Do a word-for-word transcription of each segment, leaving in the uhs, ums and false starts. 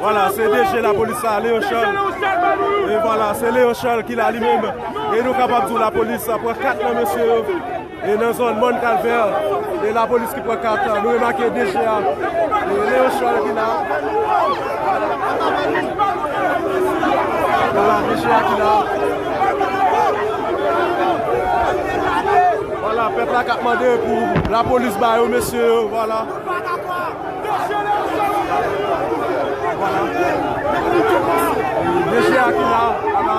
Vwala, se D G lapolis sa, Léon Charles. E vwala, se Léon Charles ki la li menm. E nou kapab di w lapolis sa pran kat nan mesye yo. E nan zòn Mòn Kalvè, e lapolis ki pran kat, nou remake D G a. E Léon Charles ki la. Vwala, D G a ki la. Vwala, pèp la k ap mande pou lapolis ba yo mesye yo, vwala. Vwala. D G a ki la. Vwala.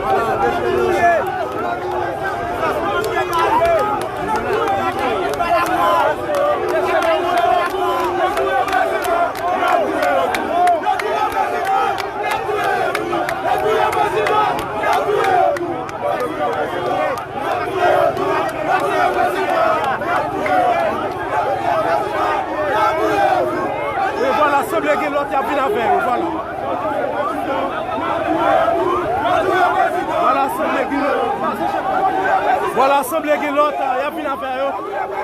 Vwala, D G a. E vwala, sanble gen lòt y ap vin avè yo, vwala. Vwala, sanble gen lòt. Vwala, sanble gen lòt, y ap vin avè yo.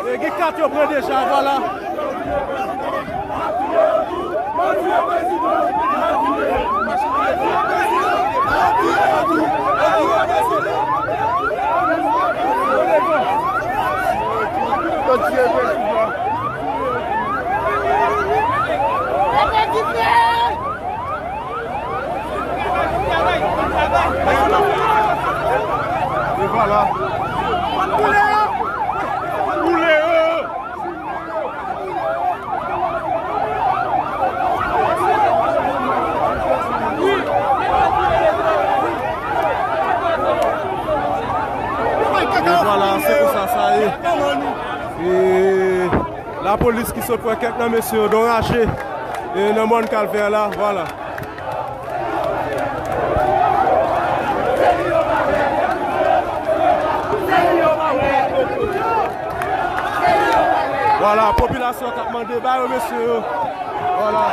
E gen kat yo pran deja, vwala. E vwala. Boule yo! E vwala, se konsa sa ye. E lapolis ki sot pran kèk nan mesye yo, donraje, e nan Mòn Kalvè la, vwala. Vwala, popilasyon k ap mande ba yo mesye yo. Vwala.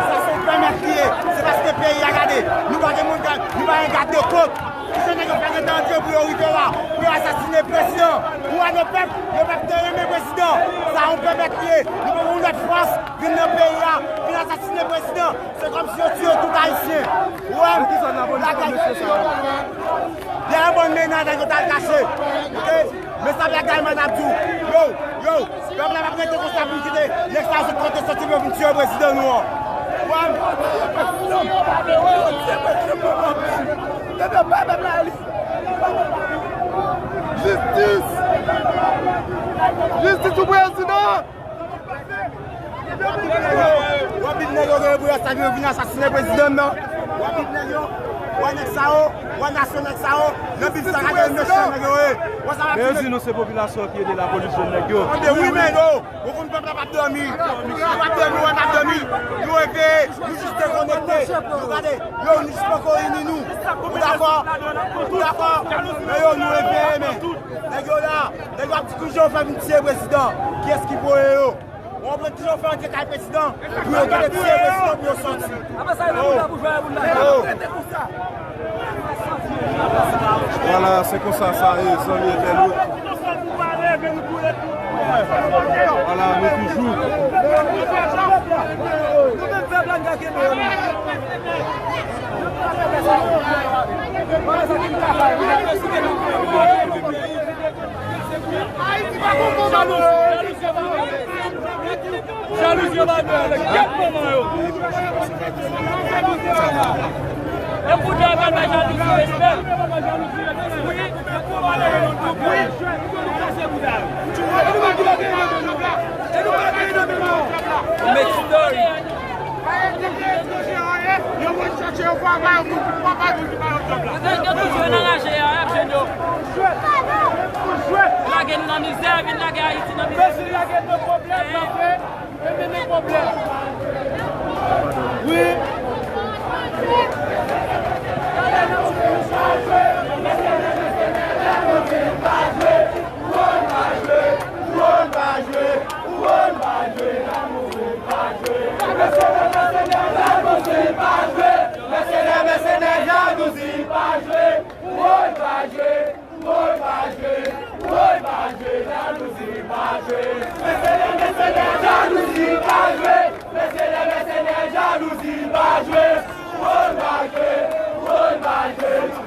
Sa se yon pèmèt li ye. Se paske peyi a gade. Nou pa gen moun, nou pa gen gad de kont. Kisa nèg yo fè gentan antre pou yo rive la, pou yo asasinen prezidan? Ou wè nou pèp, nou pèp te renmen prezidan. Sa yon pèmèt li ye. Nou pa gen yon lòt fòs vin nan peyi a, vin asasinen prezidan. Se kòmsi yo tiye tout Ayisyen. Ou wè, bagay. Gen yon bann mennaj nèg yo t al kache. Oke? Men sa bagay mwen ap di w. Yo, yo, pèp la p ap rete konsa pou l kite nèg sa yo sot kote soti pou yo vin tiye prezidan nou an. Ou wè? Yo tiye prezidan nou an. Yo tiye prezidan nou an. Jistis! Jistis pou prezidan! W anpil nèg yo gen pou yo sa vin asasinen prezidan nan. W anpil nèg yo, w nèg sa yo, w nasyon nèg sa yo, nan vil sa gade mechan nèg yo ye. W sa va Men yo di nou se popilasyon ki ede lapolis jwenn nèg yo. Tande wi men yo, ou konn pèp la p ap dòmi. Pèp la p ap dòmi, w p ap dòmi. Nou reveye, nou jis dekonekte. Nou gade, yo, nou jis poko ini nou. Ou dakò? Ou dakò? Men yo, nou reveye men. Nèg yo la, nèg yo ap di kijan yo fè vin tiye prezidan. Kiyès ki voye yo? Ou konprann kijan yo fè antre kay prezidan? Pou yo kite tiye prezidan pou yo soti. Apre sa, yo nan boul la pou jwe, boul la. Vwala, se konsa sa ye, zanmi entènot. Vwala, nou toujou. Ayiti pa konprann sa non. Jalouzi yo pa dwe avèk tèt manman yo. E pou dwe pa bay jalouzi respè. Wi. Wi. Make story. Yo pral chache yon fwa ba yon moun, fwa ba moun ki ba yo djòb la. Yo toujou nan raje a, y ap jwenn yo. Pou jwe. Nan mizè, vin lage Ayiti nan mizè. Brazil la gen de pwoblèm, paske e mennen pwoblèm. Wi. Woy pa jwe, woy pa jwe, woy pa jwe, jalouzi pa jwe. Mèsenè, mèsenè, jalouzi pa jwe. Mèsenè, mèsenè, jalouzi pa jwe. Woy pa jwe, woy pa jwe, woy pa jwe, jalouzi pa jwe. Mèsenè, mèsenè, jalouzi pa jwe. Mèsenè, mèsenè, jalouzi pa jwe. Woy pa jwe, woy pa jwe.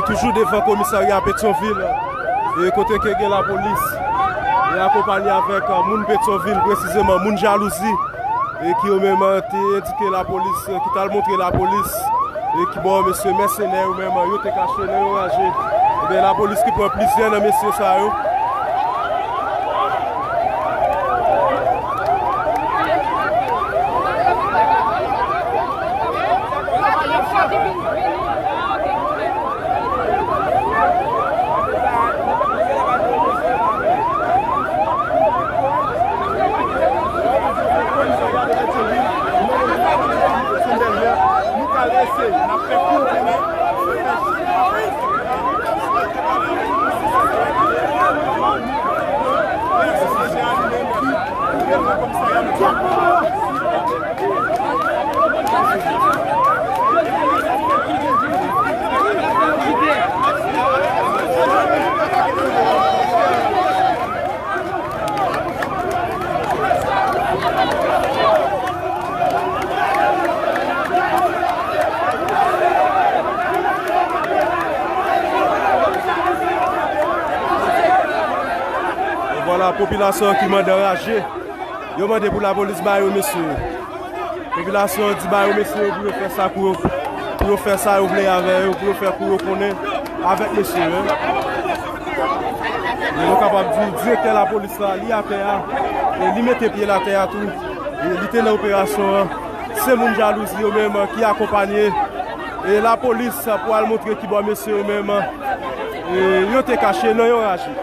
Toujou devan komisarya Petyonvil, e kote ke gen lapolis, e akonpanye avèk, e, moun Petyonvil, presizeman moun Jalouzi, e ki yo menm, e, te endike lapolis, e ki t al montre lapolis, e ki bò mesye mèsenè yo menm, yo te kache nan yon raje. Ebyen, lapolis ki pran plizyè nan mesye sa yo. E vwala, popilasyon ki mande anraje. Yo mande pou lapolis ba yo mesye yo. Popilasyon an di ba yo mesye yo pou yo fè sa kou yo, pou yo fè sa yo vle avè yo, pou yo fè kou yo konnen avèk mesye yo. E nou kapab di direktè lapolis la, li atè a, e li mete pye l atè a tou, e li te nan operasyon an. Se moun Jalouzi yo menm ki akonpanye, e lapolis pou al montre ki bò mesye yo menm, e yo te kache nan yon raje.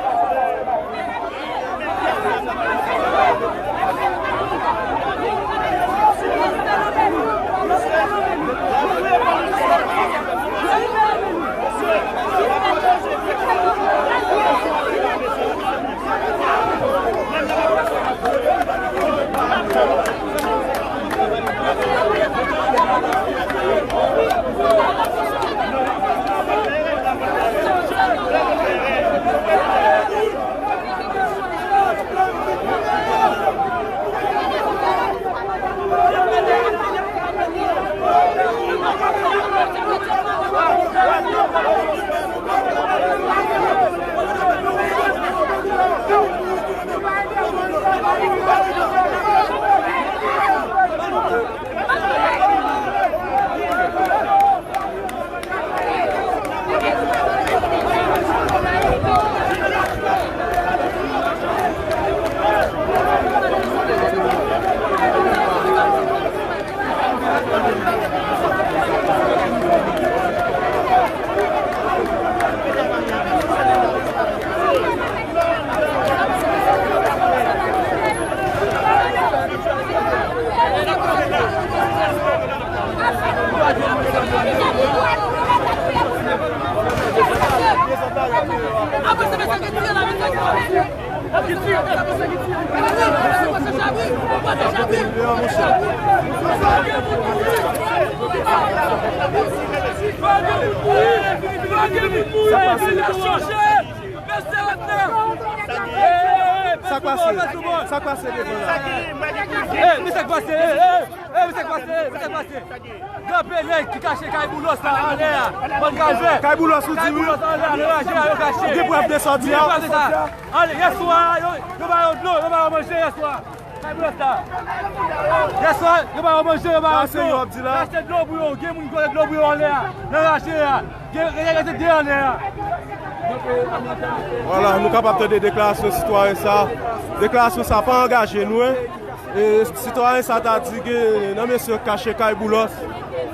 Sa k pase? Sa k pase devan la? Ey, men sa k pase? Ey, ey, ey, men sa k pase? Men sa k pase? Gran pele ki kache kay Boulos la anlè a. Bann kalvè. Kay Boulos ou di wi. Kay Boulos anlè a, nan raje a, yo kache. Ou gen prèv de sa w di a? Gen prèv de sa. Ale, yèswa, yo, yo ba yo dlo, yo ba yo manje yèswa. Kay Boulos la. Yèswa, yo ba yo manje, yo ba yo dlo. Yo achte dlo pou yo, gen moun ki pote dlo pou yo anlè a, nan raje a. Gen, gen, gen de anlè a. Vwala, nou kapab tande deklarasyon sitwayen sa. Deklarasyon sa pa angaje nou, en. E sitwayen sa ta di gen nan mesye k kache kay Boulos.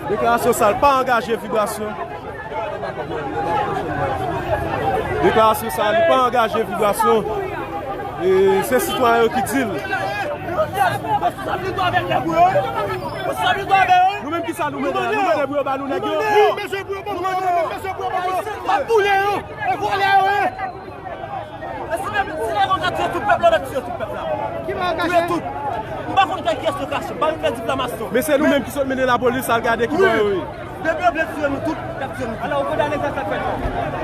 Deklarasyon sa l pa angaje Vibrasyon. Deklarasyon sa li pa angaje Vibrasyon. E se sitwayen yo ki di l. Nou menm ki sa nou mande la? Nou mande pou yo ba nou nèg yo? N ap boule yo. E vòlè yo ye. E si menm, si nèg yo ka tiye tout pèp la, n ap tiye tout pèp la. Ki bagay kache? Tiye tout. M pa konn kay kiyès yo kache. Ba nou fè diklamasyon. Men se nou menm ki sot mennen lapolis al gade ki bò yo ye. Depi yo vle tiye nou tout, y ap tiye nou tout. Alò, ou kondane sa k ap fèt la?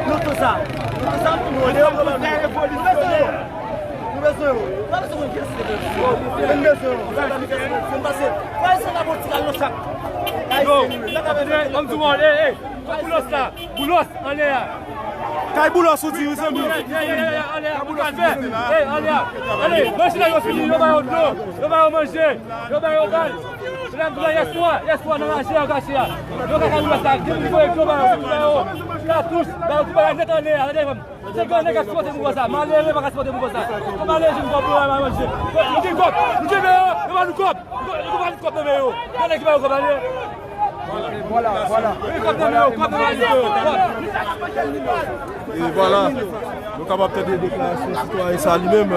Nou tout sa. Nou tout sa, nou, nou, nou, nou, nou, nou, nou, nou, nou, nou, Yo, ann di w, ey, ey, Boulos la. Kay Boulos ou di, wi, zanmi. Ey, ey, ey, ey, anlè a, pou kalvè. Ey, anlè a. Ale, manje la, yo fini, yo ba yo dlo, yo ba yo manje, yo ba yo bal. Medam, yèswa, yèswa, nan raje a, kache a. Yo ka kay Boulos la, gen moun ki voye dlo ba yo, yo ba yo katouch, ba yo tout bagay nèt anlè a, tande, fanm. Se gran nèg k ap sipote mouvman sa. Malere pa ka sipote mouvman sa. Kòb malere jwenn kòb pou yo al manje. Nou gen kòb. Nou gen men yo. Yo ba nou kòb. Nou gen, nou gen kòb nan men yo. Gen nèg ki ba yo kòb ale. Vwala, vwala. Kòb nan men yo. Kòb nan men yo. Kòb. E vwala. Nou kapab tande deklarasyon sitwayen sa li menm.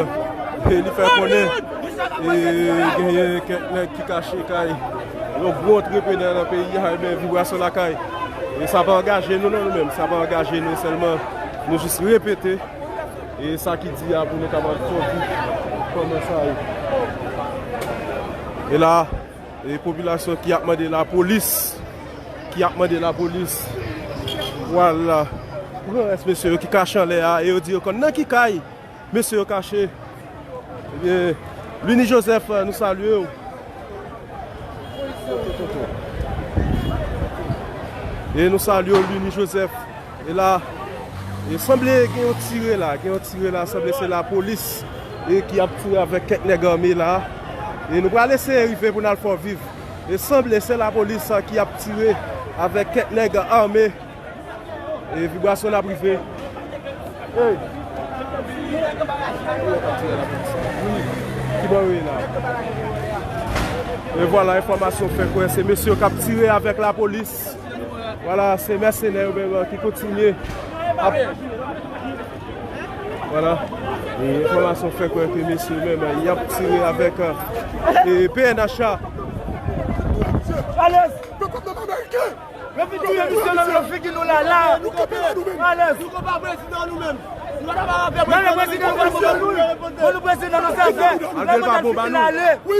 E li fè konnen, e, genyen kèk nèg ki kache kay yon gwo antreprenè nan peyi a, ebyen, vibrasyon lakay. E sa pa angaje nou, non, nou menm. Sa pa angaje nou, sèlman nou jis repete, e, sa ki di a pou nou kapab fè w di kòman sa ye. E la, e, popilasyon ki ap mande lapolis, ki ap mande lapolis. Vwala. Pran rès mesye yo ki kache anlè a, e yo di yo konn nan ki kay mesye yo kache. Ebyen, Luny Joseph, nou salye w. E nou salye w, Luny Joseph. E la, e sanble gen yon tire la, gen yon tire la, sanble se lapolis, e ki ap tire avèk kèk nèg ame la. E nou pral eseye rive pou n al fè w viv. E sanble se lapolis, a, ki ap tire avèk kèk nèg ame. E vibrasyon n ap rive. Ey! Ki bò yo ye la? E vwala, enfòmasyon fè kwè se mesye yo k ap tire avèk lapolis. Vwala, se mèsenè yo menm ki kontinye ap, vwala. E enfòmasyon fè kwè ke mesye yo menm, y ap tire avèk, e, P N H a. Alèz! Yo vin touye misye nan figi nou la, la. Nou kanpe la nou menm. Alèz. Nou konba prezidan nou menm. Nou pa ta pa avè prezidan nou. Bon, nou prezidan nou, sa fè. Malgre l pa bon, ba nou. Wi.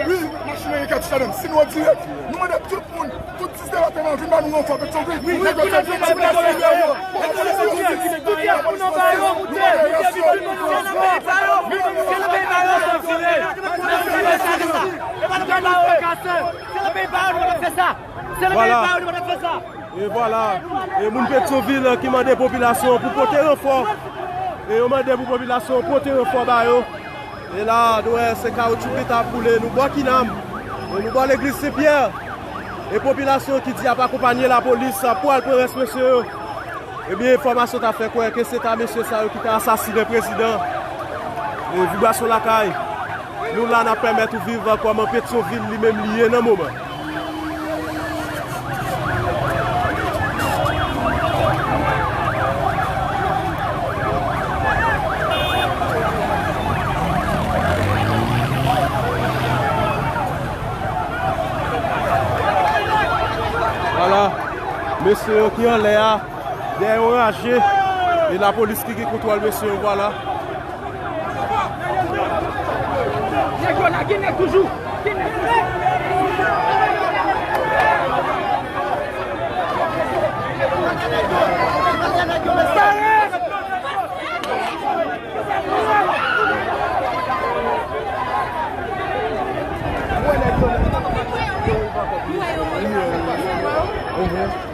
Wi, machin nan kat chita menm. Si nou an dirèk, nou mande tout moun, tout sistèm atè nan vin ba nou ranfò, Petyonvil. Wi, nèg yo fè vin, nou ba yo. Se nan peyi pa yo nou pa fè sa. Se nan peyi pa yo nou pa fè sa. Vwala. E vwala. E moun Petyonvil ki mande popilasyon pou pote ranfò. E yo mande pou popilasyon pote ranfò ba yo. E la, nou wè se kawoutchou ki ta boule, nou bò Kinam. E nou bò legliz Sen Pyè. E popilasyon ki di ap akonpanye lapolis pou al pran rès mesye yo. Ebyen, enfòmasyon ta fè kwè ke se ta mesye sa yo ki ta asasinen prezidan. E vibrasyon lakay. Nou la, n ap pèmèt ou viv kòman Petyonvil li menm li ye nan moman. Vwala, mesye yo ki anlè a, dèyè yon raje, e lapolis ki gen kontwòl mesye yo, vwala. Nèg yo la, gen nèg toujou. Gen nèg toujou.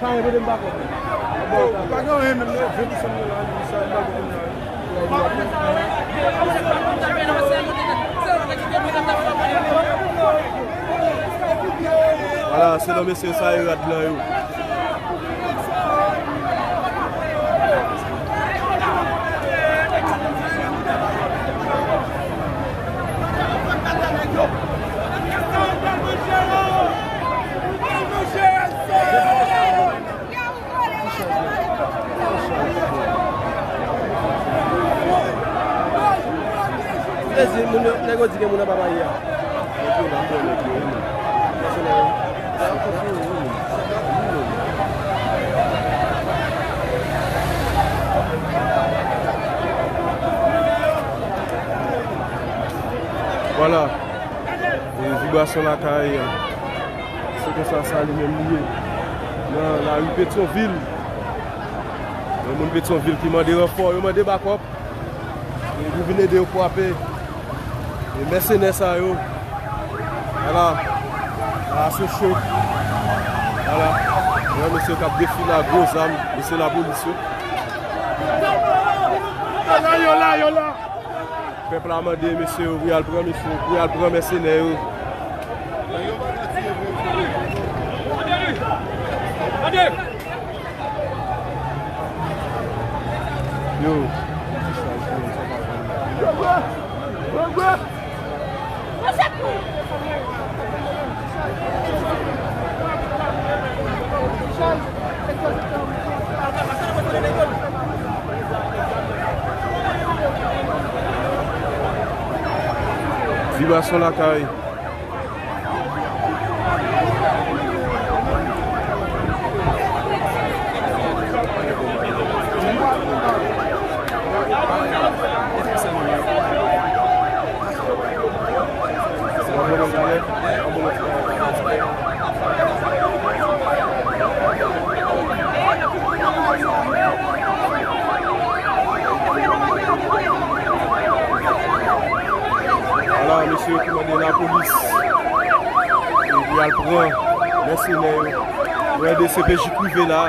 Sa yon vre m pa konprann. Bon, pa gen anyen menm non, ven pou sèm nan la, sa m pa konprann la. Vwala, se nan mesye sa e rad lan yo. Plezi, moun yo, nèg yo di gen moun anba barye a. Vwala. E vibrasyon lakay, se konsa sa li menm li ye. Nan lari Petyonvil. Gen moun Petyonvil ki mande ranfò, yo mande bakòp. Yo vin ede yo kwape. E mèsenè sa yo. Vwala. Vwala, se cho. Vwala. Yo, mesye k ap defile ak gwo zam. Mesye lapolis yo. Yo la, yo la, yo la. Pèp la mande mesye yo pou y al pran mesye yo, pou y al pran mèsenè yo. Yo. Vibrasyon lakay. Vwala, mesye yo ki mande lapolis pou y al pran mèsenè yo. Yo ede C P J k rive la.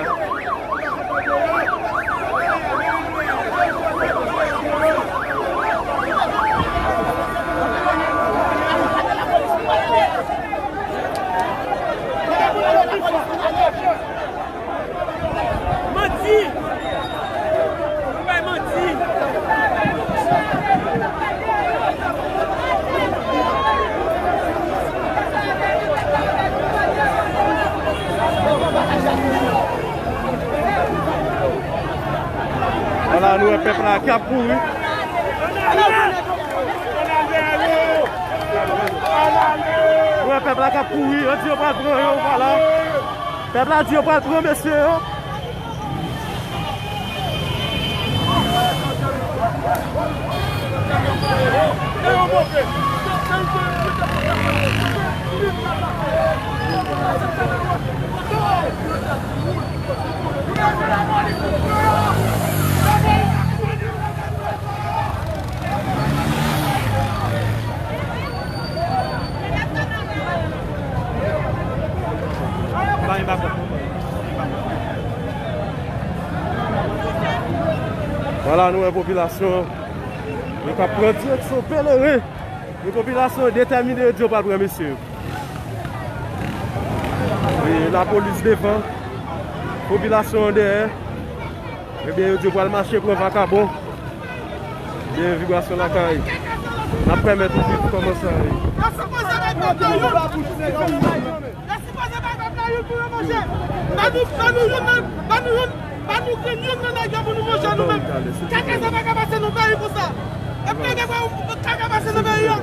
Manti! Nou bay manti! Vwala, nou wè pèp la k ap kouri. Nou wè pèp la k ap kouri, yo di yo pral pran yo, vwala. Pèp la di yo pral pran mesye yo. Vwala, nou wè popilasyon yo k ap pran direksyon Pèleren. Men popilasyon yo detèmine, yo di yo pral pran mesye yo. E lapolis devan, popilasyon an dèyè. Ebyen, yo di yo pral mache pran vakabon. Ebyen, vibrasyon lakay. N ap pèmèt ou viv kòman sa ye. Yo sipoze bay pèp la youn. Yo sipoze bay pèp la youn pou yo manje. Ban nou, ban nou youn nan, ban nou youn, ban nou grenn youn nan nèg yo pou nou manje nou menm. Kaka sa pa ka pase nan peyi konsa. Epi nèg yo pa kaka pase nan peyi a.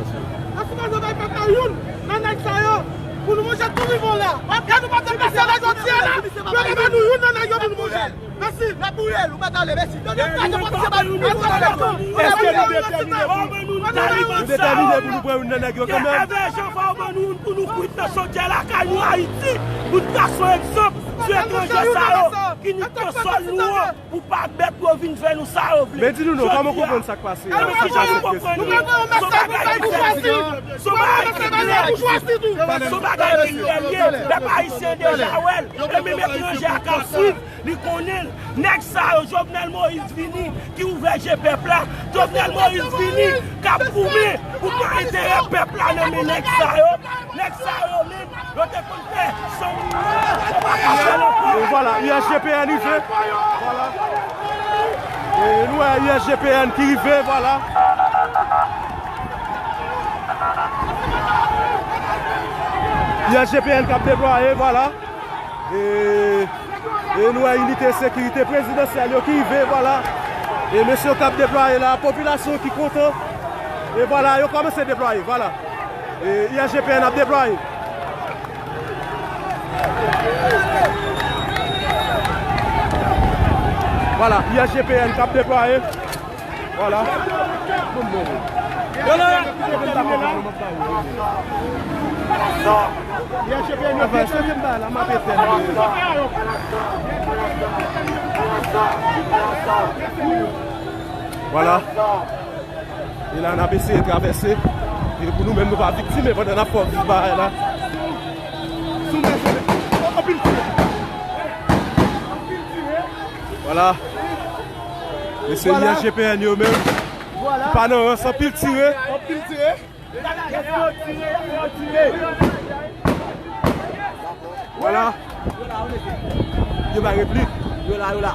Yo sipoze bay pèp la youn nan nèg sa yo pou nou manje tou vivan la. Lè nou pa te pase la jodi a la, yo ta ban nou youn nan nèg yo pou nou manje. Mèsi. N ap boure l, ou pa t ale, mèsi. Donn yon kado pou misye bay. Èske nou detèmine pou, nou detèmine pou nou pran youn nan nèg yo kanmenm? Evè Jean Favre, nou, pou nou kwit nan chodyè lakay nou Ayiti, pou n ka son egzanp sou etranje sa yo, ki nik nan sòl nou an, pou pa bèt pou yo vin fè nou sa yo vle. Men di nou non, kòman w konprann sa k pase? Ebyen, si jan nou konprann li, se yon bagay ki fè, se yon bagay ki klè. Se yon bagay ki klè li ye. Pèp ayisyen deja wè l. E menm etranje a k ap swiv, li konnen l. Nèg sa yo, Jovenel Moïse vini, ki ouvè je pèp la. Jovenel Moïse vini, k ap goumen pou pran enterè pèp la nan men nèg sa yo. Nèg sa yo menm, yo te konn fè san moun mò, yo pa ka fè l ankò. E vwala, U S G P N rive. Vwala. E nou wè U S G P N ki rive, vwala. U S G P N k ap deplwaye, vwala. E, e nou wè inite sekirite prezidansyèl yo ki rive, vwala. E mesye yo k ap deplwaye la, popilasyon ki kontan. E vwala, yo kòmanse deplwaye, vwala. E U S G P N ap deplwaye. Vwala, U S G P N k ap deplwaye. Vwala. Yo la. Vwala. E la, n ap eseye travèse. E pou nou menm, nou pa viktim, men pandan n ap fè viv bagay la. Vwala. Mesye I S G P N yo menm. Vwala. Pa nan rans, anpil tire. Anpil tire. Vwala. Yo bay replik. Yo la, yo la.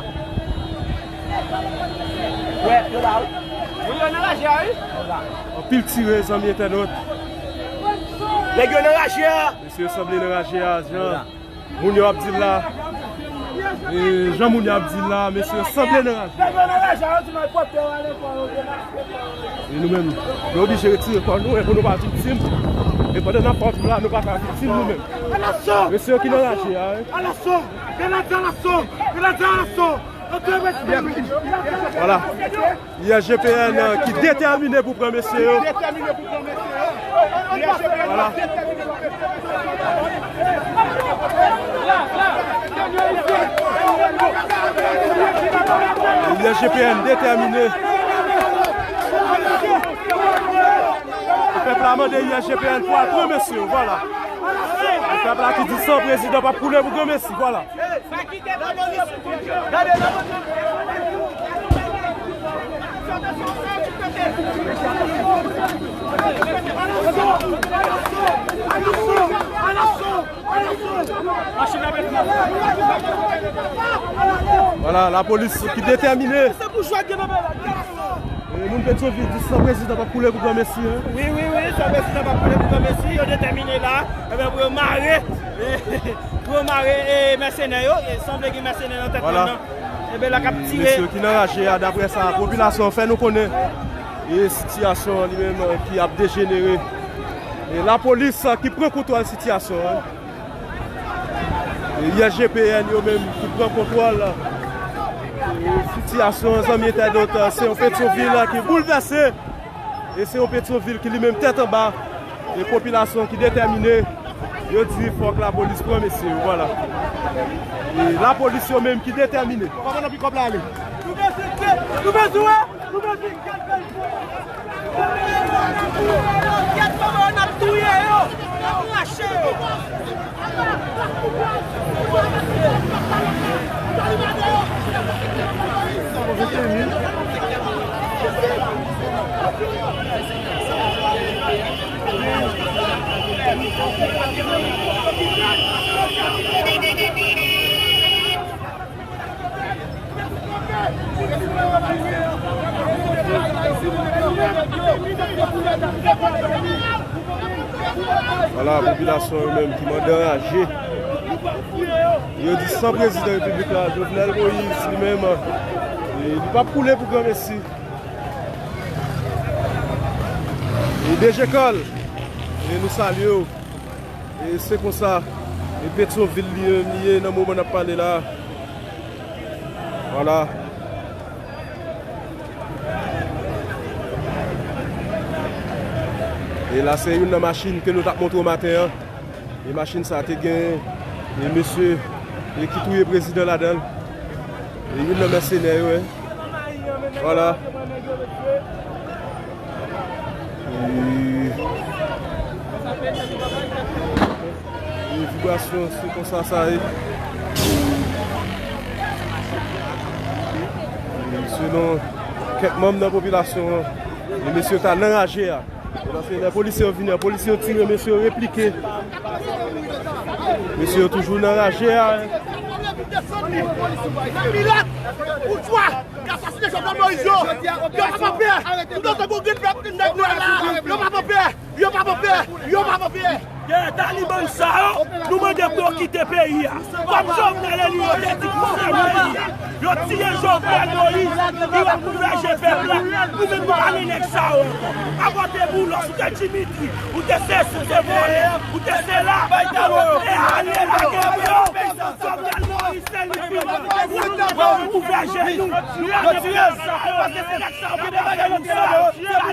Wè, yo la, wi. Wi, yo nan raje a, wi. Anpil tire, zanmi entènot. Nèg yo nan raje a. Mesye yo sanble nan raje a, jan moun yo ap di l la. E jan moun yo ap di l la, mesye yo sanble nan raje a. Nèg yo nan raje a, yo di nan pòte yo ale kwa yo gen. E nou menm, nou oblije retire kò nou, e pou nou pa viktim. E pandan n ap fè viv la, nou pa ka viktim nou menm. Alaso! Mesye yo ki nan raje a, wi. Alaso! Grenadye alaso! Grenadye alaso! Antre mesye! Vwala. I S G P N, euh, ki detèmine pou pran mesye yo. Vwala. I S G P N detèmine. Pèp la mande I S G P N pou al pran mesye yo, vwala. Pèp la ki di san prezidan p ap koule pou Granmesi, vwala. Vwala, lapolis ki detèmine. E moun Petyonvil di san prezidan p ap koule pou Granmesi, en. Wi, wi, wi, san prezidan p ap koule pou Granmesi. Yo detèmine la, enben, pou yo mare, pou yo mare, e, mèsenè yo. E sanble gen mèsenè nan tèt moun nan. Enben, la k ap tire. Mesye ki nan raje a, daprè sa popilasyon fè nou konnen, e sitiyasyon an li menm, e, ki ap dejenere. E lapolis, e, ki pran kontwòl sitiyasyon an. E I S G P N yo menm ki pran kontwòl, e, sitiyasyon an, zanmi entènot, se yon Petyonvil ki boulvèse. E se yon Petyonvil ki li menm tèt anba. E popilasyon ki detèmine. Yo di fòk lapolis pran mesye yo, vwala. E lapolis yo menm ki detèmine. Kòman nan pikòp la ale? Nou bezwen, nou bezwen, nou bezwen. Vwala, popilasyon yo menm ki mande anraje. Yo di san prezidan repiblik la, Jovenel Moïse, li menm, e, li p ap koule pou Granmesi. E D J Carl, e nou salye w. E se konsa, e Petyonvil li menm li ye nan moman n ap pale la. Vwala. E la, se youn nan machin ke nou t ap montre w maten an. E machin sa te gen, e mesye, e ki touye prezidan ladan l. E youn nan mèsenè yo, en. Vwala. E, e vibrasyon, se konsa sa ye. E selon kèk manm nan popilasyon an, e mesye ta nan raje a. E paske lè polisye yo vini an, polisye yo tire, mesye yo replike. Mesye yo toujou nan raje a. Milat, boujwa, k asasine Jovenel Moïse yo. Yo pa pè. Tout otan gon grenn pèp, nèg nou la. Yo pa pè. Yo pa pè. Yo pa pè. Dèyè taliban sa yo, nou mande pou yo kite peyi a. Kòm Jovenel e li yo te di pou fè peyi a. Yo tiye Jovenel Moïse, li rekouvèje pèp la. Nou menm nou pa nan nèg sa yo ankò. Akote Boulos, ou te Dimitri, ou te sesi, ou te vòlè, ou te sela, ou te ale lage yo. Jovenel Moïse se li ki rekouvèje nou. Nou pa nan nèg sa yo, nèg sa yo pa nan nèg sa yo.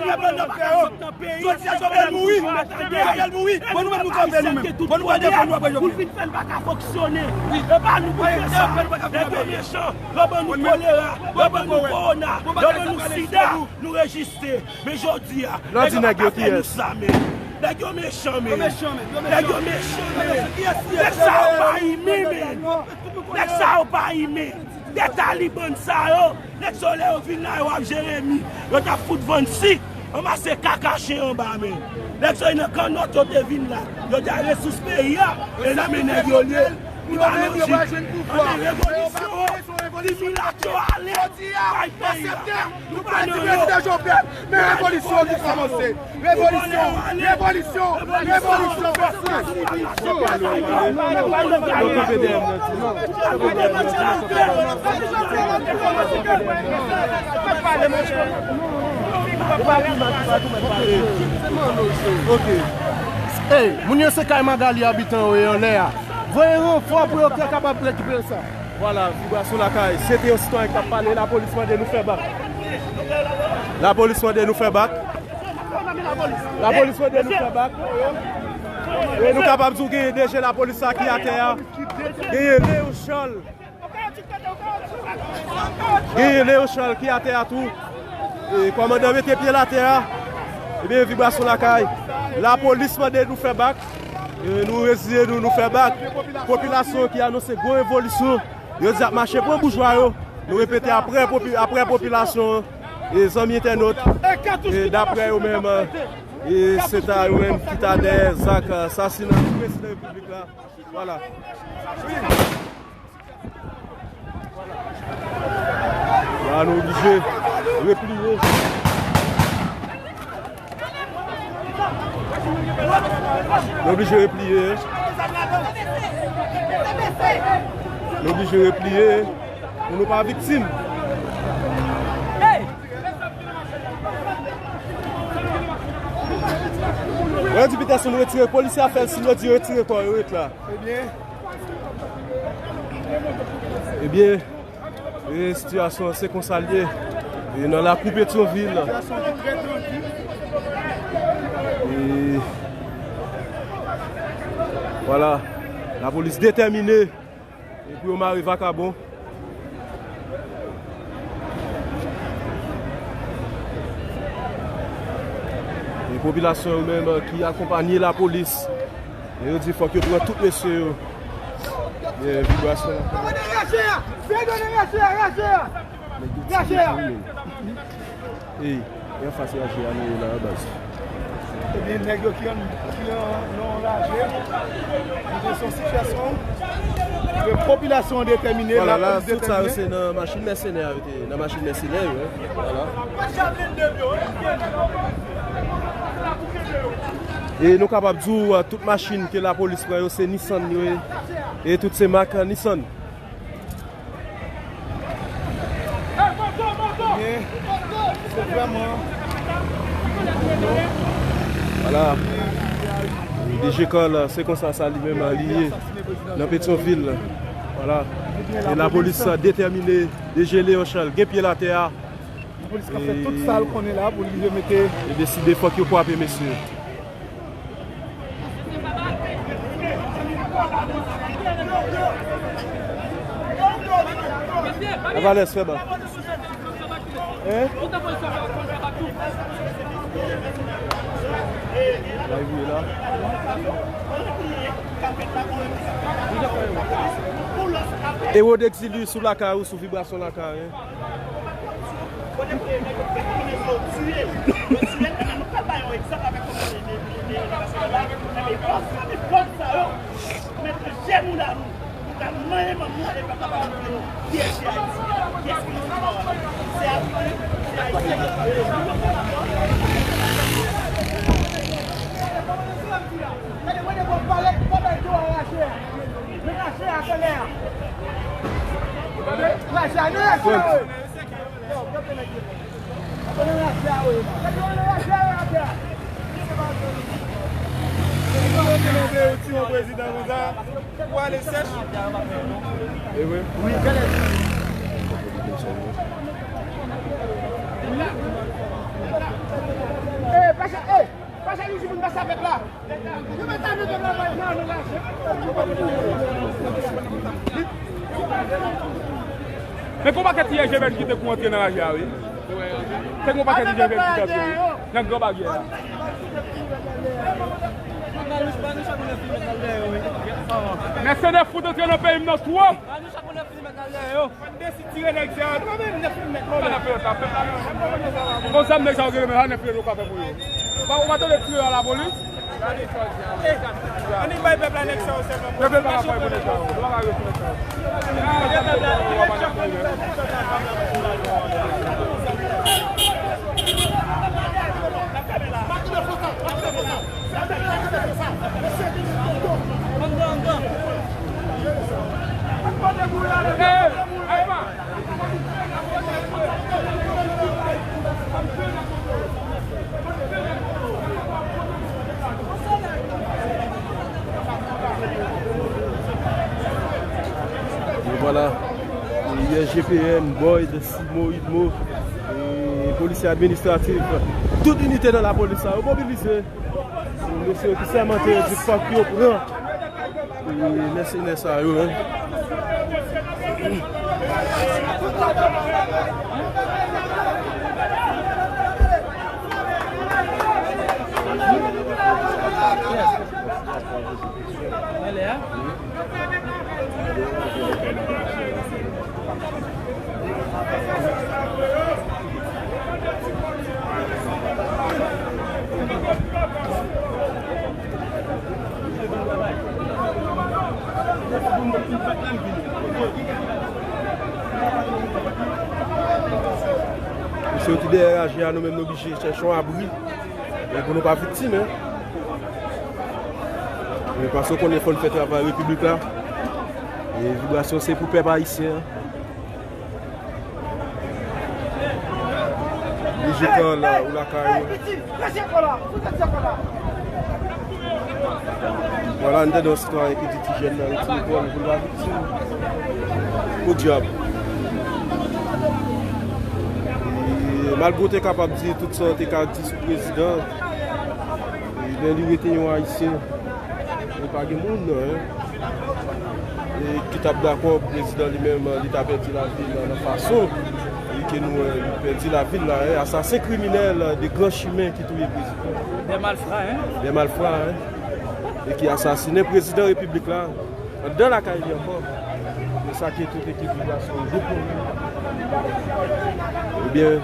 Pèp la nan vakans nan peyi. Jodi a Jovenel mouri. Jovenel mouri. Bon, nou menm nou kanpe nou menm. Bon, nou pral defann nou apre Jovenel. Pou l vin fè l pa ka fonksyone. E pa nou pou fè sa. Nèg yo mechan. Yo ban nou kolera. Yo ban nou kowona. Yo ban nou sida. Nou rejiste. Men jodi a, nèg yo pa ka fè nou sa, men. Nèg yo mechan, men. Nèg yo mechan, men. Nèg sa yo pa imen, men. Nèg sa yo pa imen. De Taliban sa yo, nèg sa yo lè yo vin la, yo ap Jeremi, yo t ap fout vann sik, ranmase kaka chen anba men. Nèg sa yo nan kannòt yo te vin la. Yo di a resous peyi a, e nan men nèg yo l ye. Li pa lojik. Anben revolisyon, ti milat yo ale, bay peyi a. Nou pa nan yon. Men revolisyon ki kòmanse. Revolisyon, revolisyon, revolisyon, revolisyon. Ok. Ey, moun yo se kay Magali abitan yo ye anlè a. Voye ranfò pou yo te kapab rekipere sa. Vwala, vibrasyon lakay. Se te yon sitwayen k ap pale, lapolis mande nou fè bak. Lapolis mande nou fè bak. Lapolis mande nou fè bak. E nou kapab di w genyen D G lapolis sa ki atè a. Genyen Leo Charles. Genyen Leo Charles ki atè a tou. E kòmandan mete pye l atè a. Ebyen, vibrasyon lakay. Lapolis mande nou fè bak. E nou reziye nou, nou fè bak. Popilasyon ki anonse gwo revolisyon. Yo di ap mache pran boujwa yo. Nou repete apre popi-, apre popilasyon an. E zanmi entènot, e daprè yo menm, e se ta yo menm ki ta dèyè zak, e, sasinay prezidan repiblik la. Vwala. La, nou oblije repliye. Nou oblije repliye. Nou oblije repliye pou nou pa viktim. Yo di Peterson retire, polisye a fè l siy, yo di retire kò yo, ret la. Ebyen, ebyen, e sitiyasyon an se konsa l ye. E nan lakou Petyonvil. E vwala, lapolis detèmine. E pou yo mare vakabon. E popilasyon yo menm ki akonpanye lapolis. E yo di fòk yo pran tout mesye yo. E vibrasyon la. Ey, e anfas raje a nou ye la, baz. Ebyen, nèg yo ki an, ki an, nan raje, nou te son sitiyasyon ke popilasyon an detèmine, vwala, la, lapolis tout sa yo detèmine. Se nan machin mèsenè yo te, nan machin mèsenè yo, wi. Vwala. E nou kapab di w, tout machin ke lapolis pran yo, se Nissan yo ye. E tout se mak Nissan. Ebyen, se vrèman. Vwala. D G Carl, se konsa sa li menm li ye nan Petyonvil. Vwala. E lapolis detèmine, D G Léon Charles gen pye l atè a. Lapolis ka fè tout sa l konnen la pou li mete. E deside fòk yo kwape mesye. Avalès, fè bak. Hein? Bay vre la. Ewo Dexilus sou lakay ou, sou vibrasyon lakay, hein? Kote premye nèg yo fè konnen yo tiye l. Yo tiye l, men nou pral bay yon egzanp avèk kòman li, li, li, li, li, li, li, li, li, li, li, li, mete jèn nou la nou, nou ka manyen manm nou, ale pèp la pa konn nou. Kiyès ki Ayiti? Kiyès ki Ayiti? Se Ayiti, se Ayiti. Gade, mwen, mwen pale, pa bay do a rache a. Men rache a, kòlè a. Rache a, nou rache a, wi. Men gon pakèt ti L G B T ki te kou antre nan raje a, wi. Te gon pakèt ti L G B T ki te antre, wi. Nan Gran Baryè a. Mèsenè fout antre nan peyi m nan twòp. Konn zam nèg sa yo genyen, men sa nèg yo ka fè pou yo. Ou pa, ou pa tande tire a lapolis? Annik bay pèp la nèg sa yo sèlman. Yo vle pa ka fè pou nèg sa yo. Yo pa ka fè pou nèg sa yo. E vwala. E I S G P N, Boyd, Simo, Idmo, e polisye administratif, tout inite nan lapolis la, yo mobilize. Mesye ki sèmante yo di fòk yo pran, e, mèsenè sa yo, en. Misye yo te dèyè raje a, nou menm nou oblije chèche yon abri. E pou nou pa viktim, en. E paske w konnen fò n fè travay repiblik la. E vibrasyon se pou pèp ayisyen an. Li jete an la, ou lakay ou. Vwala, n tande yon sitwayen ki di ti jèn nan retire kò l pou l pa viktim. Podyab. E malgre w te kapab di tout sa w te ka di sou prezidan, e, men li rete yon ayisyen. Li pa gen moun, non, en. E ki t ap dakò pou prezidan li menm, li ta pèdi lavi l nan fason ke nou wè li pèdi lavi l la, en. Asasen kriminèl de gran chimen ki touye prezidan. Dè malfra, en. Dè malfra, en. E ki asasinen prezidan repiblik la anndan lakay li ankò. E sa ke tout ekip Vibrasyon Gwoup nou. Ebyen,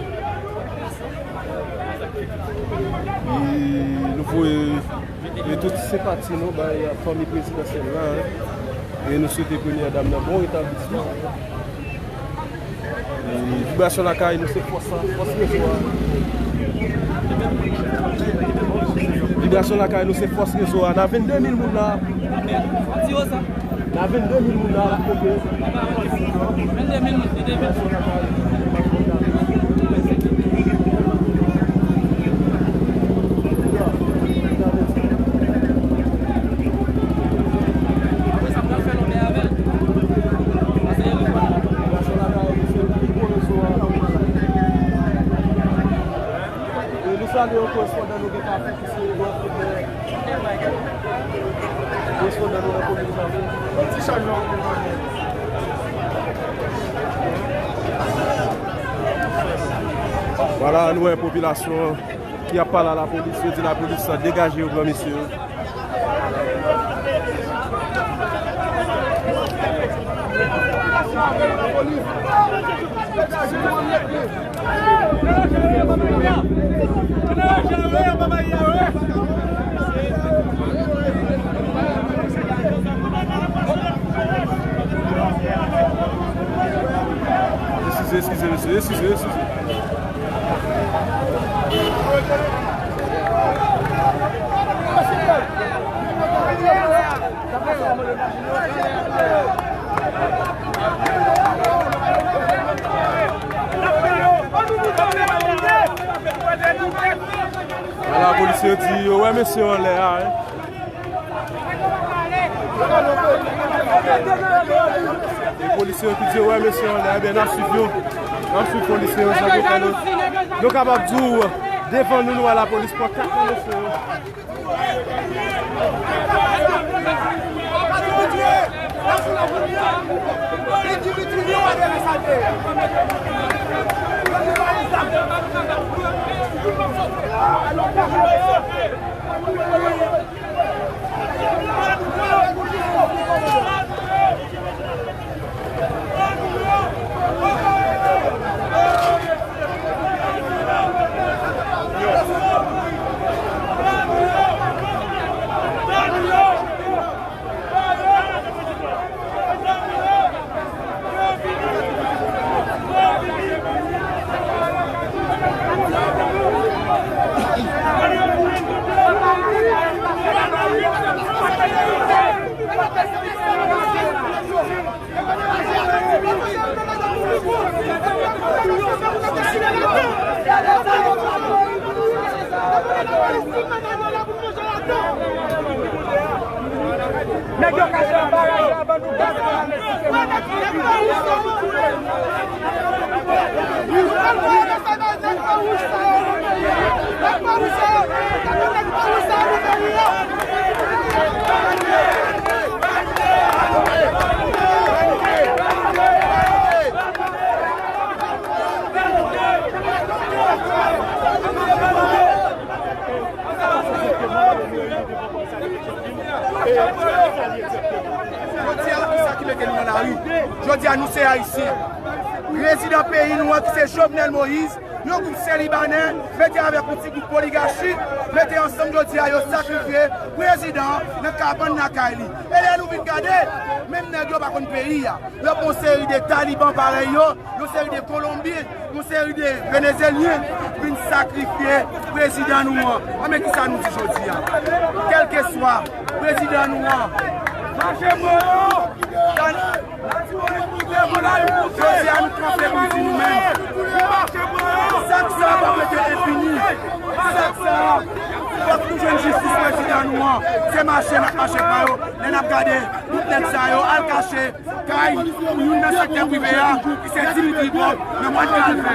e nou voye e tout senpati nou bay fanmi prezidansyèl la, en. E nou swete premyè dam nan bon retablisman. E Vibrasyon Lakay nou se fòs la, fòs rezo a. Vibrasyon Lakay nou se fòs rezo a. Nan venndemil moun la. Nan venndemil moun la, l ap pote. E nou salye yon korespondan nou gen Kafou ki se Edouard Fedner. Korespondan nou nan komin Kafou. Vwala, nou wè popilasyon an ki ap pale a lapolis, yo di lapolis degaje yo, pran mesye yo. Eskize, eskize, mesye, eskize, eskize. Vwala, polisye yo di yo wè mesye yo anlè a, en. E polisye yo ki di yo wè mesye yo anlè a, ebyen, n ap swiv yo. N ap swiv polisye yo, sa yo fè nou. Nou kapab di w, Devan nou, nou wè lapolis pran kat nan mesye yo. Nèg yo kache anba raj la, ban nou gaz la. Jodi a, kisa ki mete nou nan lari? Jodi a, nou se Ayisyen. Prezidan peyi nou an, ki se Jovenel Moïse, yon gwoup se Libanè, mete avèk yon ti gwoup oligachi, mete ansanm jodi a, yo sakrifye prezidan an nan kabann lakay li. E lè nou vin gade, menm nèg yo pa konn peyi a. Yo pran yon seri de taliban parèy yo, yon seri de Kolonbyen, yon seri de Venezelyen vin sakrifye prezidan nou an. Anben, kisa nou di jodi a? Kèlkeswa prezidan nou an, mache pran yo! Jodi a, nou kanpe pou di nou menm, zak sa a p ap rete enpini. Zak sa a, fòk nou jwenn jistis prezidan nou an. Se mache n ap mache pran yo. Lè n ap gade, tout nèg sa yo al kache kay youn nan sektè prive a, ki se Dimitri Vorbe, nan mòn Kalvè.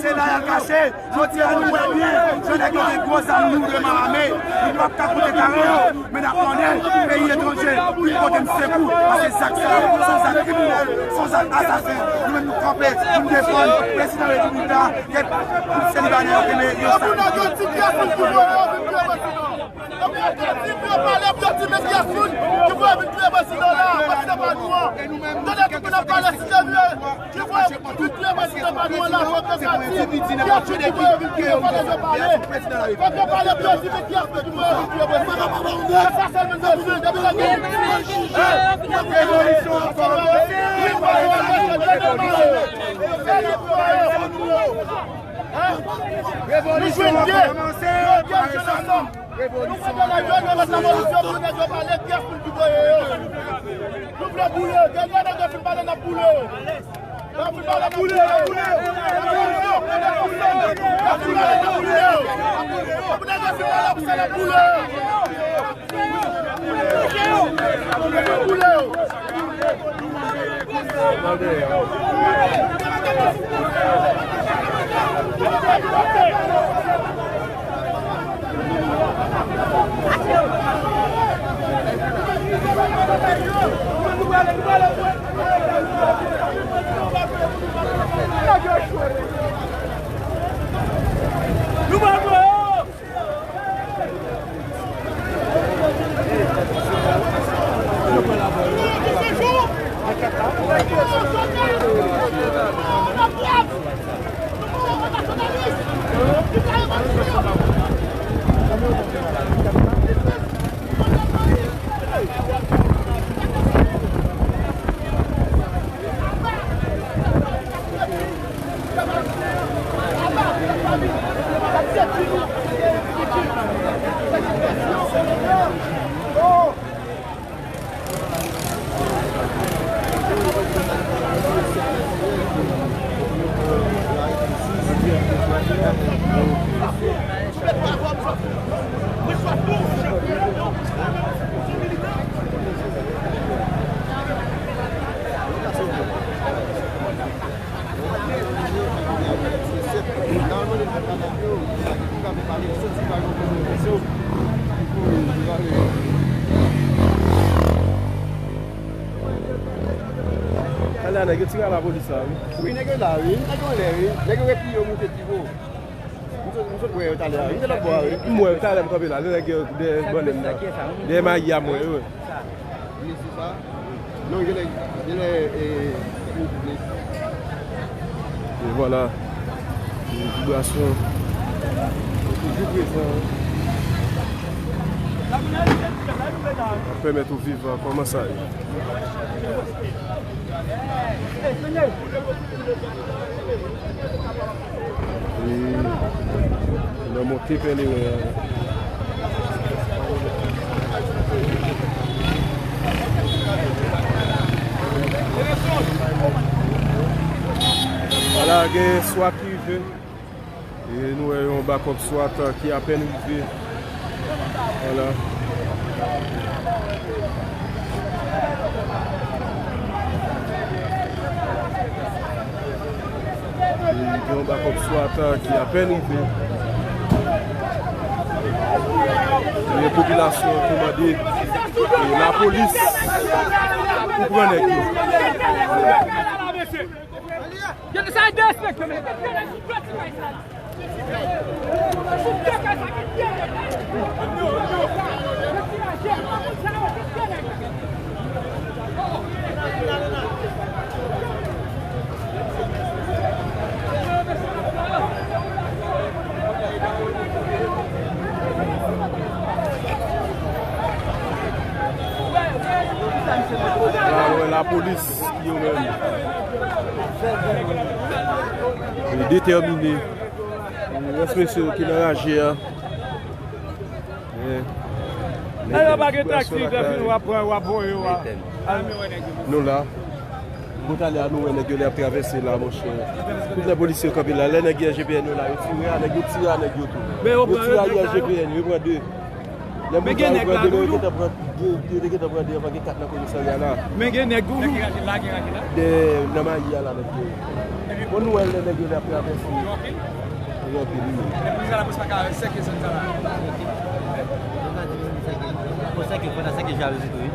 Se la y al kache. Jodi a, nou wè byen, jan nèg yo gen gwo zam lou, yo mal ame. Nou p ap ka pote kare yo, men n ap mande peyi etranje vin pote n sekou, paske zak sa a, se yon zak kriminèl, se yon zak asasen. Nou menm, nou kanpe pou n defann prezidan repiblik la, ke gwoup se Libanè yo kenbe yo sakrifye. Epi yo di, pou yo pale, epi yo di, men kiyès moun ki voye vin touye prezidan la, prezidan pa nou an. Tande tout moun ap pale, si se vre, ki voye vin touye prezidan pa nou an la, fòk yo ka di, kiyès moun ki voye vin touye, fòk yo pale. Fòk yo pale, epi yo di, men kiyès moun ki voye vin touye prezidan. Se sa sèlman nou bezwen, depi lè gen revolisyon ankò. Revolisyon ankò, avanse, pa resanm. Revolisyon. Nou vle boule yo. Depi lè nèg yo fin pale, n ap boule yo. N ap fin pale, n ap boule yo. N ap boule yo. N ap fin pale, n ap boule yo. N ap fin pale, n ap boule yo. Depi nèg yo fin pale, n ap boule yo. N ap boule yo. Talè a nèg yo tire a lapolis la, wi. Wi, nèg yo la, wi. Nèg yo anlè, wi. Nèg yo repliye, yo monte pi wo. M sot, m sot wè yo talè a, wi. M te lòt bò a, wi. M wè yo talè, m kanpe la, lè nèg yo dèyè bannann nan. Dèyè mayi a, m wè yo. Wi, se sa. Non, genlè, genlè, e, e, e. E vwala. E vibrasyon. Toujou prezan. Ap pèmèt ou viv, a, kòman sa ye. E, nan monte Pèleren an. Vwala, gen swat ki rive. E nou wè yon bakòp swat ki apèn rive. Vwala. E gen yon bakòp swat ki apèn rive. E popilasyon an tou mande, e, lapolis pou pran nèg yo. Yo te sa derespekte, men. La, nou wè lapolis ki yo menm. Yo detèmine. Rès mesye yo ki nan raje a. Nèg yo pa gen taksi, lè fini w ap pran, w ap voye yo a. Nou la. Bon, talè a nou wè nèg yo lè ap travèse la, monchè. Tout lè polisye yo kanpe la, lè nèg I R G P N yo la, yo tire a nèg, yo tire a nèg yo tou. Yo tire a I R G P N yo, yo pran de. Lè moun sa yo pran de, yo gentan pran de, yo te gentan pran de anvan, gen kat nan komisarya la. Men gen nèg toujou. Dèyè, nan mayi a la, nèg yo. Bon, nou wè lè nèg yo lè ap travèse. Yo anpil, wi. Pou sa ke fò nan sa ke jalouzi tou, wi.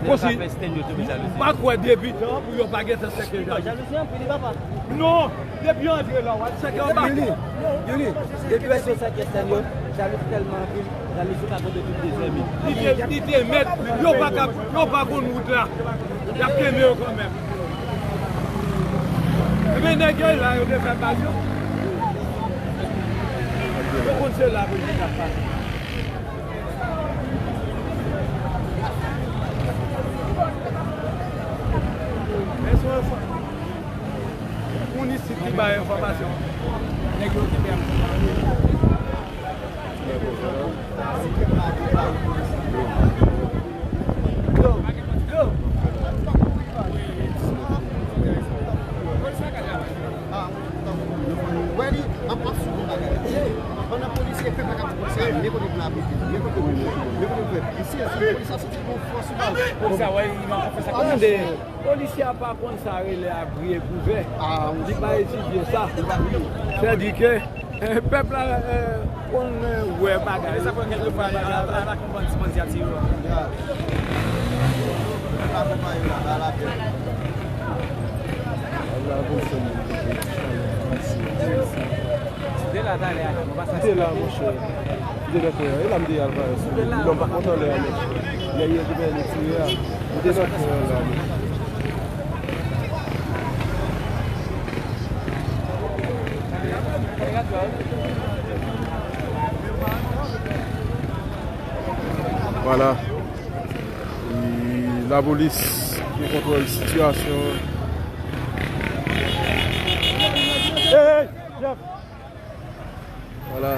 Konsi, m pa kwè debitan pou yo pa gentan sèke jalouzi. Jalouzi anpil, wi, papa. Non, depi yo antre la, w ap sèke anba. Yuli, Yuli, depi yo sèke sèn yo, jalouzi tèlman anpil, jalouzi ka pote tout dezèmi. Li te, li te mèt, yo pa ka, yo pa konn wout la. Y ap kenbe yo kanmenm. Ebyen, nèg yo la, yo te fè bal yo. Yo konn se la pou yo t ap pase. Men se yon moun isit ki bay enfòmasyon. Nèg yo ki pèmèt. Wè li, ap, ap sou yon bagay. Pandan polisye, pèp la k ap di polisye, men kote pou l abite, men kote pou l, men kote pou l fè. Isi, isi, polisye a soti pou fòs sou bal. Polisye a wè li manke fè sa. Tande, polisye a pa konn sa rele abri e kouvè. Li pa etidye sa. Sèdike, eh, pèp la, eh, konn, eh, wè bagay. E sa fè kèlkefwa, a, a, a la konprann ti bandi a tire yo. Pèp la konprann yo la, ba la pè. M te la, monchè. M te nan teren. E la m te al parèt sou li. Non, m pa kontan lè a, monchè. Lè yo te fè li tire a. M te nan teren la, monchè. Vwala. E lapolis ki kontwòl sitiyasyon an. Hey, hey, Jeff. Vwala.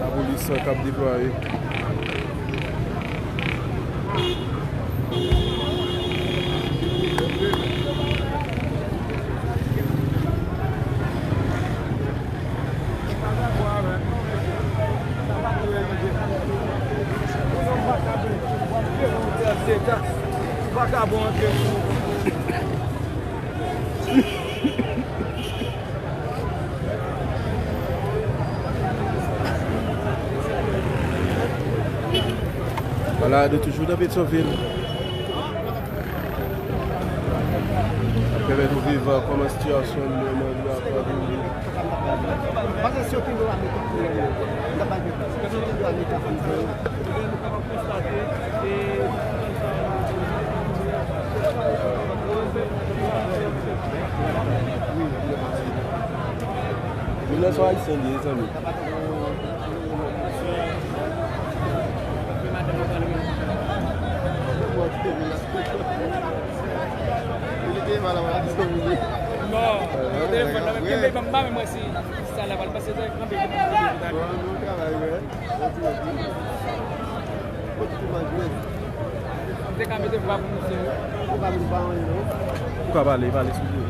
Lapolis k ap deplwaye. Vakabon antre. La, nou toujou nan Petyonvil. Ap pèmèt nou viv, euh, kòman sitiyasyon nan mond la ap evolye. Milan se yon ayisyen li ye, zanmi. Non, telefòn nan menm kenbe, m pa menm wè si sa la pral pase, sa kanpe. Bon travay, wè. Bon travay, wè. Ou te ka mete vwa pou misye, wi. Ou pa vin pa anyen, non. Ou ka pale, pale sou li.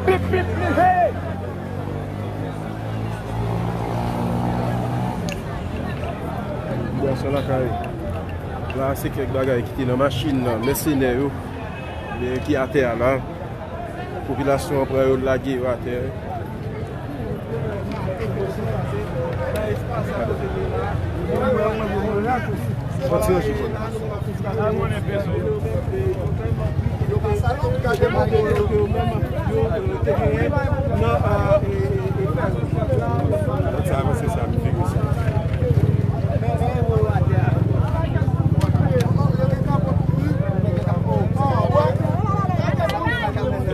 Pip, pip, pip, hey! Bon, sa lakay. La, se kèk bagay ki te nan machin nan, mèsenè yo, men ki atè a la. Popilasyon an pran yo, lage yo atè. Sòti nan jip. Sa avanse sa, m figi sa.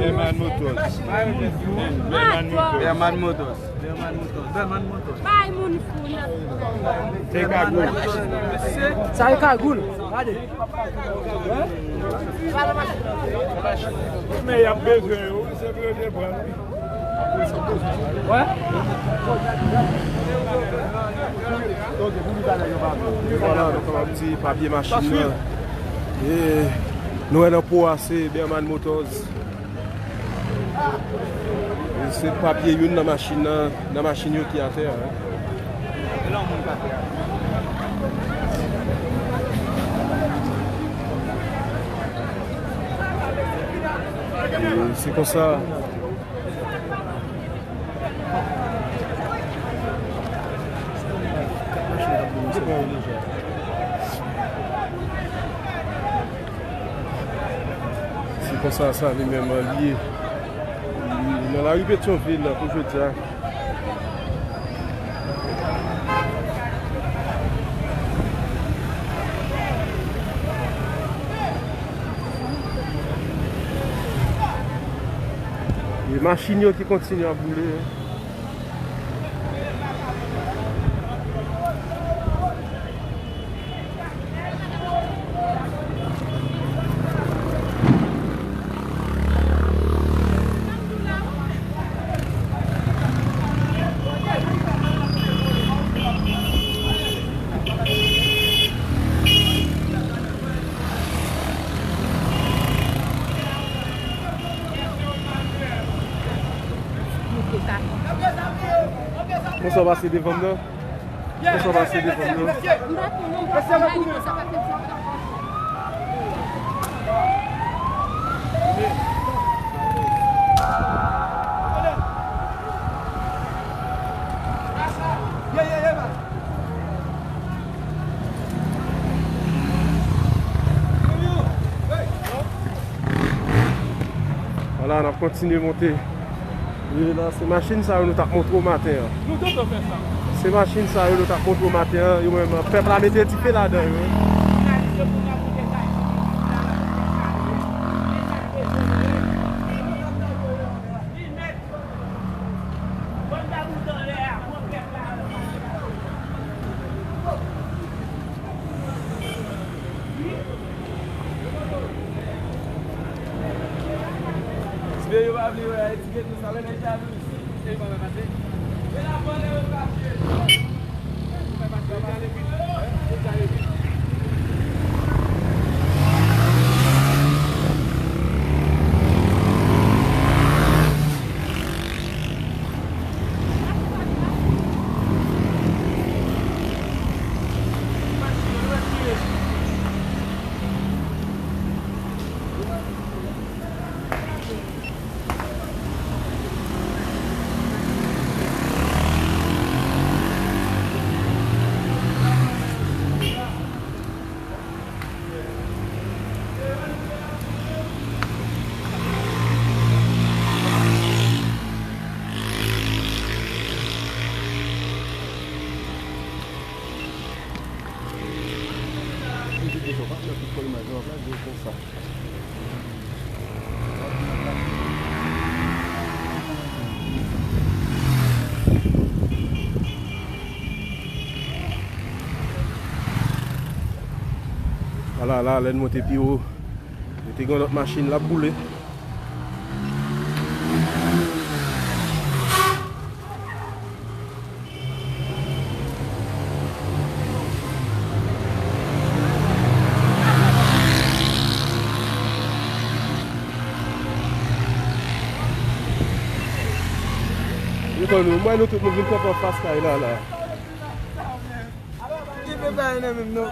Herman Motors. Herman Motors. Herman Motors. Herman Motors. Bay moun fou nan. Se kagoul. Sa e kagoul. Gade. Men y ap bezwen yo. Se pou yo te pran. Wè. Vwala, nou kapab di papye machin nan. E nou wè nan po a se Berman Motors. Se papye youn nan machin nan, nan machin yo ki atè a. E se konsa. Se konsa sa li menm li ye. Nan lari Petyonvil pou jodi a. E machin yo ki kontinye ap boule. Konsa w pase devan m nan? Konsa w pase devan m nan? Vwala, n ap kontinye monte. E la, se machin sa yo nou t ap montre w maten an. Nou gentan fè sa. Se machin sa yo nou t ap montre w maten an. Yo menm, pèp la mete dife ladan yo. Ala la, lè n monte pi wo, nou te gen lòt machin l ap boule. Yo konn nou, mwen nou tout nou vin kanpe anfas kay la la. Ki pe bay nan menm non.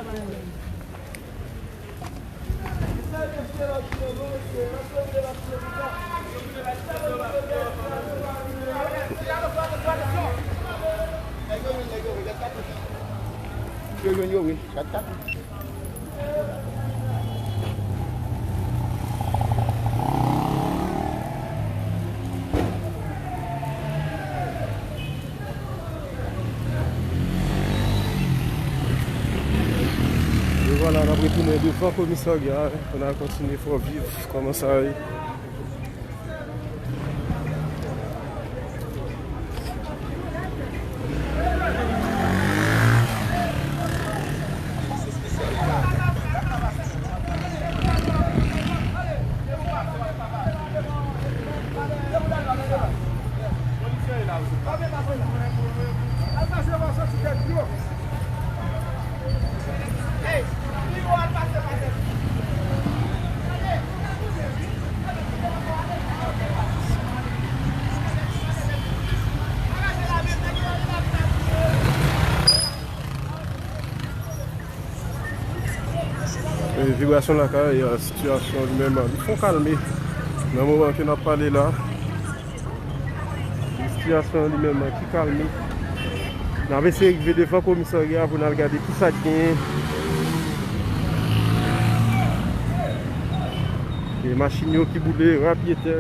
Yo jwenn yo wi, kat kat. E vwala, n ap retounen devan komisarya pou n al kontinye fè w viv kòman sa ye. E, vibrasyon lakay, e, sitiyasyon li menm, li fon kalme. Nan moman ke n ap pale la, sitiyasyon li menm ki kalme. N ap eseye rive devan komisarya pou n al gade kisa k genyen. E machin yo ki boule rapyetè.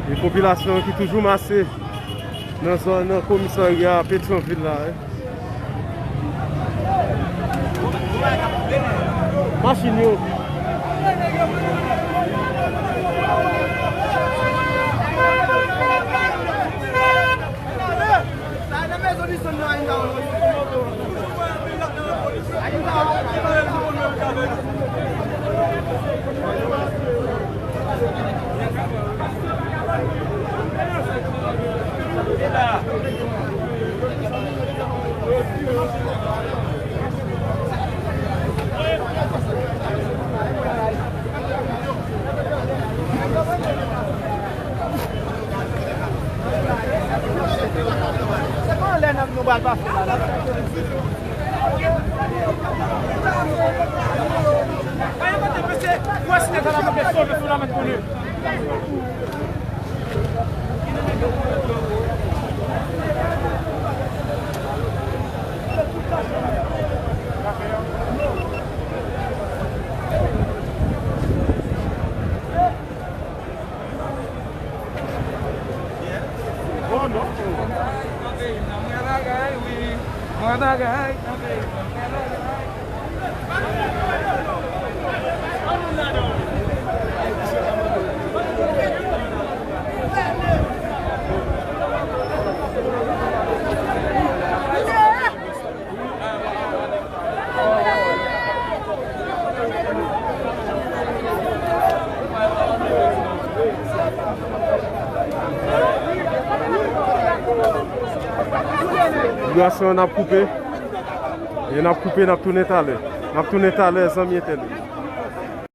E popilasyon ki toujou mase nan zòn komisarya Petyonvil la, wi. Machin yo. Se pa anlè n ap nou pral pase la, la. Vibrasyon, n ap koupe. E n ap koupe, n ap tounen talè. N ap tounen talè, zanmi entènèt.